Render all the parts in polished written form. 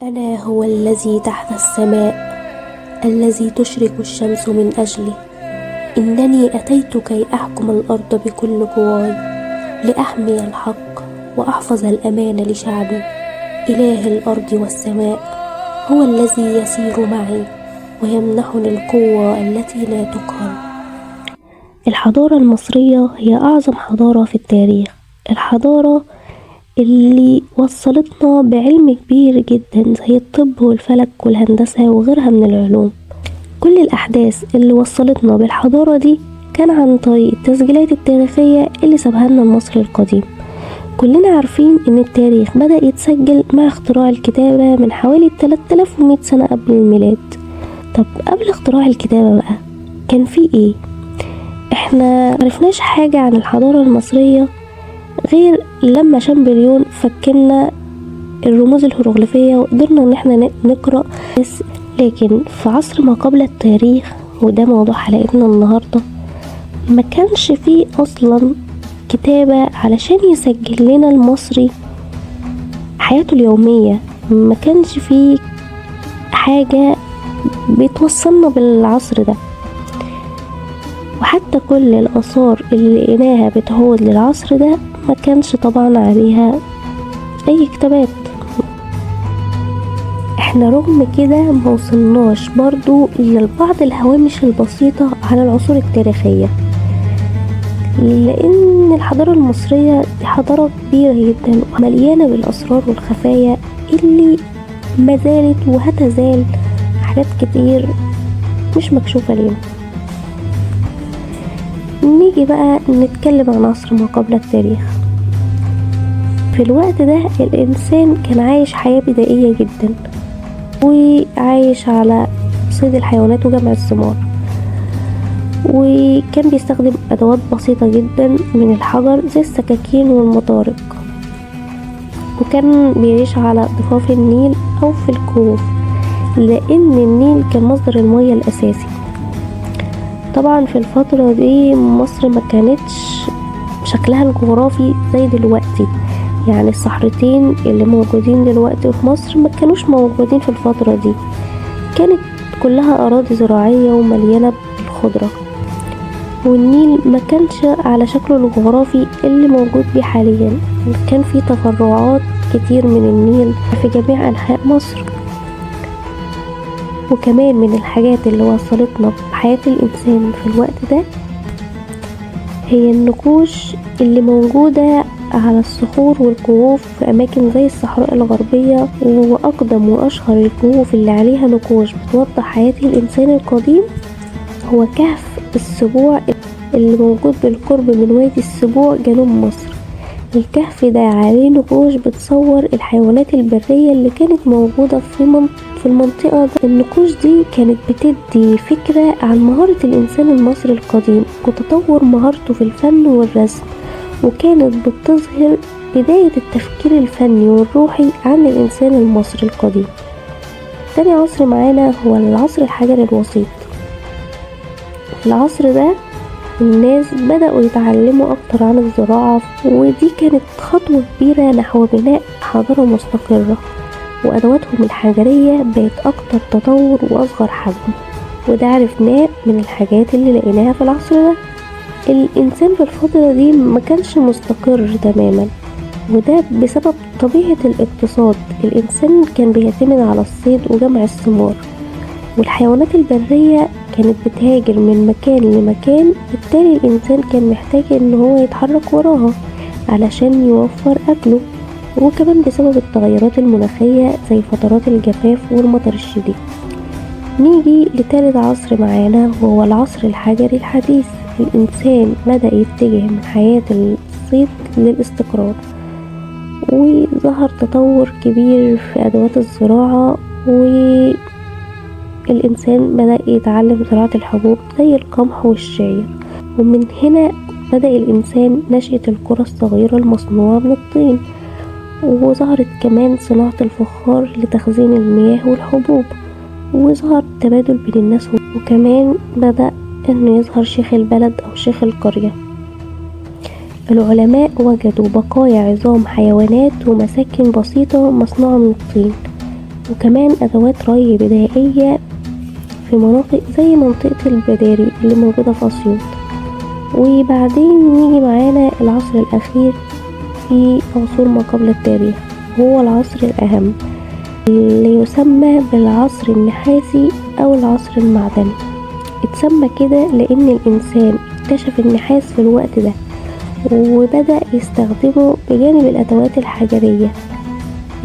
أنا هو الذي تحت السماء، الذي تشرق الشمس من أجله. إنني أتيت كي أحكم الأرض بكل قواي، لأحمي الحق وأحفظ الأمان لشعبي. إله الأرض والسماء هو الذي يسير معي ويمنحني القوة التي لا تقهر. الحضارة المصرية هي أعظم حضارة في التاريخ، الحضارة اللي وصلتنا بعلم كبير جدا زي الطب والفلك والهندسة وغيرها من العلوم. كل الأحداث اللي وصلتنا بالحضارة دي كان عن طريق التسجيلات التاريخية اللي سابها لنا المصري القديم. كلنا عارفين ان التاريخ بدأ يتسجل مع اختراع الكتابة من حوالي 3100 سنة قبل الميلاد. طب قبل اختراع الكتابة بقى كان في ايه؟ احنا معرفناش حاجة عن الحضارة المصرية غير لما شامبليون فكنا الرموز الهيروغليفية وقدرنا ان احنا نقرأ. لكن في عصر ما قبل التاريخ، وده موضوع حلقتنا النهاردة، ما كانش فيه اصلا كتابة علشان يسجل لنا المصري حياته اليومية. ما كانش فيه حاجة بتوصلنا بالعصر ده، وحتى كل الآثار اللي لقيناها بتعود للعصر ده ما كانش طبعا عليها أي كتابات. احنا رغم كده ما وصلناش برضو لبعض الهوامش البسيطة على العصور التاريخية، لأن الحضارة المصرية دي حضارة كبيرة جدا ومليانة بالأسرار والخفايا اللي ما زالت وهتزال حاجات كتير مش مكشوفة لينا. نيجي بقى نتكلم عن عصر ما قبل التاريخ. في الوقت ده الإنسان كان عايش حياة بدائية جدا، وعايش على صيد الحيوانات وجمع الثمار، وكان بيستخدم أدوات بسيطة جدا من الحجر زي السكاكين والمطارق، وكان بيعيش على ضفاف النيل أو في الكهوف لأن النيل كان مصدر المياه الأساسي. طبعا في الفترة دي مصر ما كانتش شكلها الجغرافي زي دلوقتي، يعني الصحراءتين اللي موجودين دلوقتي في مصر ما كانوش موجودين في الفترة دي، كانت كلها أراضي زراعية ومليانة بالخضرة، والنيل ما كانش على شكله الجغرافي اللي موجود بيه حاليا. كان في تفرعات كتير من النيل في جميع أنحاء مصر. وكمان من الحاجات اللي وصلتنا بحياة الإنسان في الوقت ده هي النقوش اللي موجودة على الصخور والكهوف في أماكن زي الصحراء الغربية. وأقدم وأشهر الكهوف اللي عليها نقوش بتوضح حياة الإنسان القديم هو كهف السبوع اللي موجود بالقرب من وادي السبوع جنوب مصر. الكهف ده عليه نقوش بتصور الحيوانات البرية اللي كانت موجودة في المنطقة ده. النقوش دي كانت بتدي فكرة عن مهارة الإنسان المصري القديم وتطور مهارته في الفن والرسم، وكانت بتظهر بداية التفكير الفني والروحي عن الإنسان المصري القديم. تاني عصر معانا هو العصر الحجري الوسيط. في العصر ده الناس بدأوا يتعلموا أكتر عن الزراعة، ودي كانت خطوة كبيرة نحو بناء حضارة مستقرة، وأدواتهم الحجرية بقت أكتر تطور وأصغر حجم، وده عرفناه من الحاجات اللي لقيناها في العصر ده. الإنسان في الفترة دي ما كانش مستقر تماما، وده بسبب طبيعة الاقتصاد. الإنسان كان بيعتمد على الصيد وجمع الثمار، والحيوانات البرية كانت بتهاجر من مكان لمكان، بالتالي الإنسان كان محتاج إن هو يتحرك وراها علشان يوفر أكله، وكمان بسبب التغيرات المناخية زي فترات الجفاف والمطر الشديد. نيجي لتالت عصر معانا وهو العصر الحجري الحديث. الإنسان بدأ يتجه من حياة الصيد للاستقرار، وظهر تطور كبير في أدوات الزراعة، والإنسان بدأ يتعلم زراعة الحبوب زي القمح والشعير، ومن هنا بدأ الإنسان نشأة القرى الصغيرة المصنوعة من الطين، وظهرت كمان صناعة الفخار لتخزين المياه والحبوب، وظهر تبادل بين الناس، وكمان بدأ انه يظهر شيخ البلد او شيخ القرية. العلماء وجدوا بقايا عظام حيوانات ومساكن بسيطة مصنوعة من الطين، وكمان أدوات ري بدائية في مناطق زي منطقة البداري اللي موجودة في أسيوط. وبعدين يجي معانا العصر الأخير في عصور ما قبل التاريخ، وهو العصر الأهم اللي يسمى بالعصر النحاسي أو العصر المعدني. اتسمى كده لأن الإنسان اكتشف النحاس في الوقت ده وبدأ يستخدمه بجانب الأدوات الحجرية.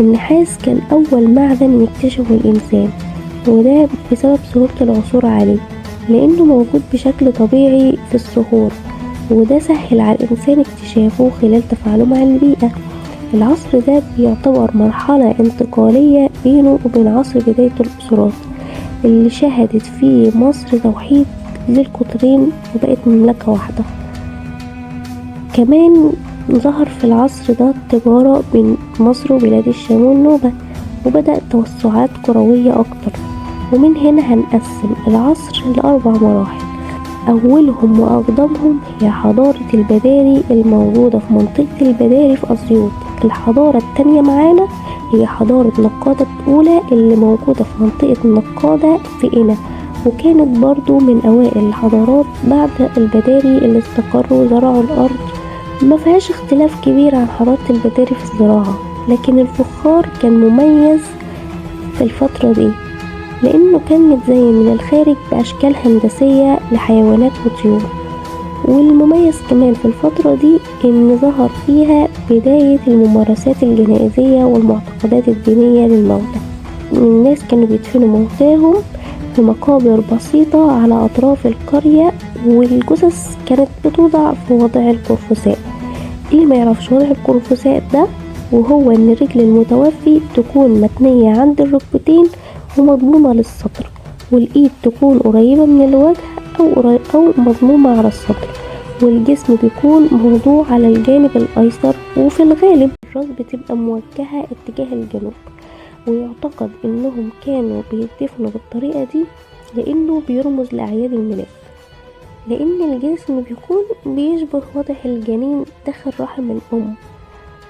النحاس كان أول معدن يكتشفه الإنسان، وده بسبب سهولة العثور عليه لأنه موجود بشكل طبيعي في الصخور، وده سهل على الإنسان اكتشافه خلال تفاعله مع البيئة. العصر ده بيعتبر مرحلة انتقالية بينه وبين عصر بداية الأسرات اللي شهدت فيه مصر توحيد ذي القطرين وبقت مملكة واحدة. كمان ظهر في العصر ده التجارة بين مصر وبلاد الشام والنوبة، وبدأ توسعات كروية أكتر. ومن هنا هنقسم العصر لأربع مراحل، أولهم وأقدمهم هي حضارة البداري الموجودة في منطقة البداري في أسيوط. الحضارة التانية معانا هي حضارة نقادة الأولى اللي موجودة في منطقة النقادة في قنا، وكانت برضو من أوائل الحضارات بعد البداري اللي استقروا وزرعوا الأرض. ما فيهاش اختلاف كبير عن حضارة البداري في الزراعة، لكن الفخار كان مميز في الفترة دي لأنه كان متزين من الخارج بأشكال هندسية لحيوانات وطيور. والمميز كمان في الفترة دي إن ظهر فيها بداية الممارسات الجنائزية والمعتقدات الدينية للموتى. الناس كانوا بيدفنوا موتاهم في مقابر بسيطة على أطراف القرية، والجثث كانت بتوضع في وضع القرفصاء. اللي ما يعرفش وضع القرفصاء ده، وهو إن رجل المتوفي تكون متنية عند الركبتين ومضمومة للصدر، والإيد تكون قريبة من الوجه أو مضمومة على الصدر، والجسم بيكون موضوع على الجانب الأيسر، وفي الغالب الراس بتبقى موجهة اتجاه الجنوب. ويعتقد إنهم كانوا بيدفنوا بالطريقة دي لأنه بيرمز لأعياد الميلاد، لأن الجسم بيكون بيشبه وضع الجنين داخل رحم الأم.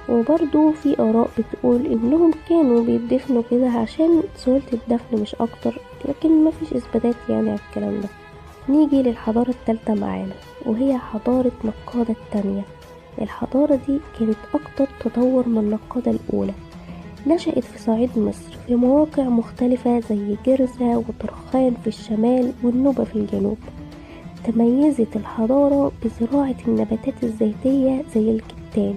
وبرضو في آراء بتقول إنهم كانوا بيدفنوا كده عشان سهولة الدفن مش أكتر، لكن مفيش إثباتات يعني على الكلام ده. نيجي للحضارة التالتة معانا، وهي حضارة نقادة التانية. الحضارة دي كانت أكتر تطور من النقادة الأولى، نشأت في صعيد مصر في مواقع مختلفة زي جرزة وطرخان في الشمال والنوبة في الجنوب. تميزت الحضارة بزراعة النباتات الزيتية زي الكتان،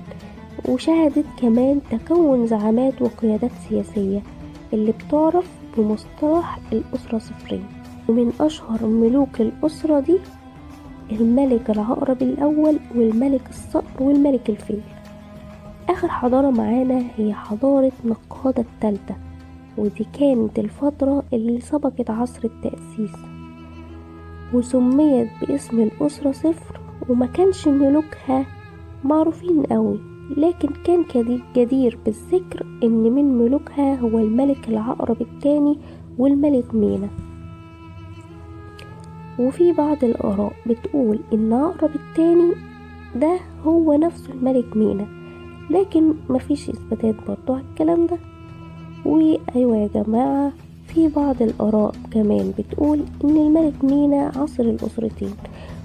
وشهدت كمان تكون زعامات وقيادات سياسية اللي بتعرف بمصطلح الأسرة صفرين. ومن أشهر ملوك الأسرة دي الملك العقرب الأول والملك الصقر والملك الفيل. آخر حضارة معانا هي حضارة نقادة الثالثة، ودي كانت الفترة اللي سبقت عصر التأسيس، وسميت باسم الأسرة صفر، وما كانش ملوكها معروفين قوي، لكن كان جدير بالذكر ان من ملوكها هو الملك العقرب الثاني والملك مينا. وفي بعض الآراء بتقول ان عقرب الثاني ده هو نفسه الملك مينا، لكن مفيش اثباتات برضو على الكلام ده. وايوه يا جماعة، في بعض الآراء كمان بتقول ان الملك مينا عصر الأسرتين،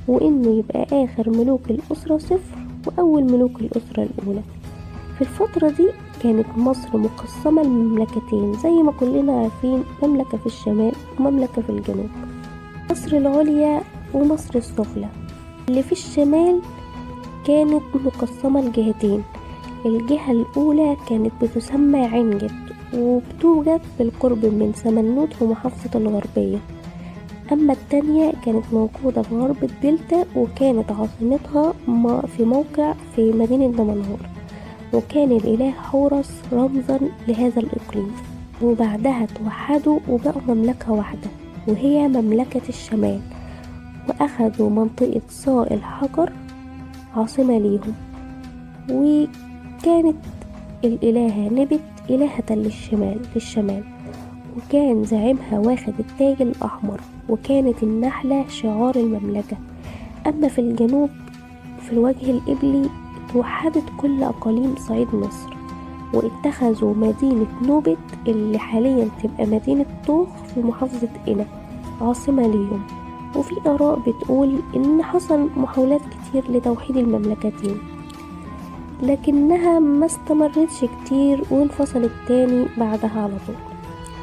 وانه يبقى اخر ملوك الأسرة صفر وأول ملوك الأسرة الأولى. في الفترة دي كانت مصر مقسمة لمملكتين زي ما كلنا عارفين، مملكة في الشمال ومملكة في الجنوب، مصر العليا ومصر السفلى. اللي في الشمال كانت مقسمة لجهتين، الجهة الأولى كانت بتسمى عنجد وبتوجد بالقرب من سمنود في محافظة الغربية، أما التانية كانت موجودة في غرب الدلتا وكانت عاصمتها في موقع في مدينة دمنهور، وكان الإله حورس رمزا لهذا الإقليم. وبعدها توحدوا وبقوا مملكة واحدة وهي مملكة الشمال، وأخذوا منطقة صاء الحجر عاصمة ليهم، وكانت الإلهة نبت إلهة للشمال، وكان زعيمها واخد التاج الأحمر، وكانت النحلة شعار المملكة. أما في الجنوب في الوجه الإبلي توحدت كل أقاليم صعيد مصر، واتخذوا مدينة نوبت اللي حاليا تبقى مدينة طوخ في محافظة قنا عاصمة ليهم. وفي آراء بتقول إن حصل محاولات كتير لتوحيد المملكتين، لكنها ما استمرتش كتير وانفصلت تاني بعدها على طول.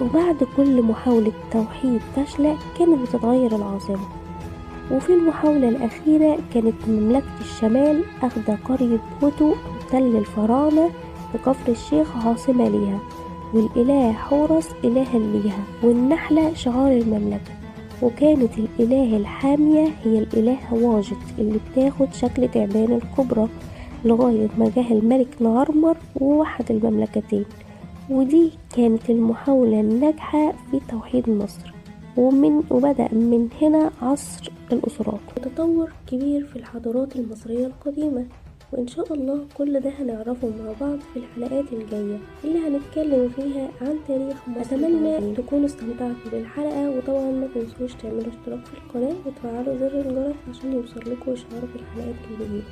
وبعد كل محاولة توحيد فاشلة كانت بتتغير العاصمة، وفي المحاولة الأخيرة كانت مملكة الشمال أخذ قرية بوتو أو تل الفراعنة بكفر الشيخ عاصمة ليها، والإله حورس إلها ليها، والنحلة شعار المملكة. وكانت الإله الحامية هي الإله واجد اللي بتاخد شكل تعبان الكبرى، لغاية ما جه الملك نعرمر ووحد المملكتين. ودي كانت المحاولة الناجحة في توحيد مصر، وبدأ من هنا عصر الأسرات وتطور كبير في الحضارات المصرية القديمة. وإن شاء الله كل ده هنعرفه مع بعض في الحلقات الجاية اللي هنتكلم فيها عن تاريخ مصر. أتمنى تكونوا استمتعتوا بالحلقة، وطبعا ما تنسوش تعملوا اشتراك في القناة وتفعلوا زر الجرس عشان يوصل لكم إشعار بالحلقات الجديدة.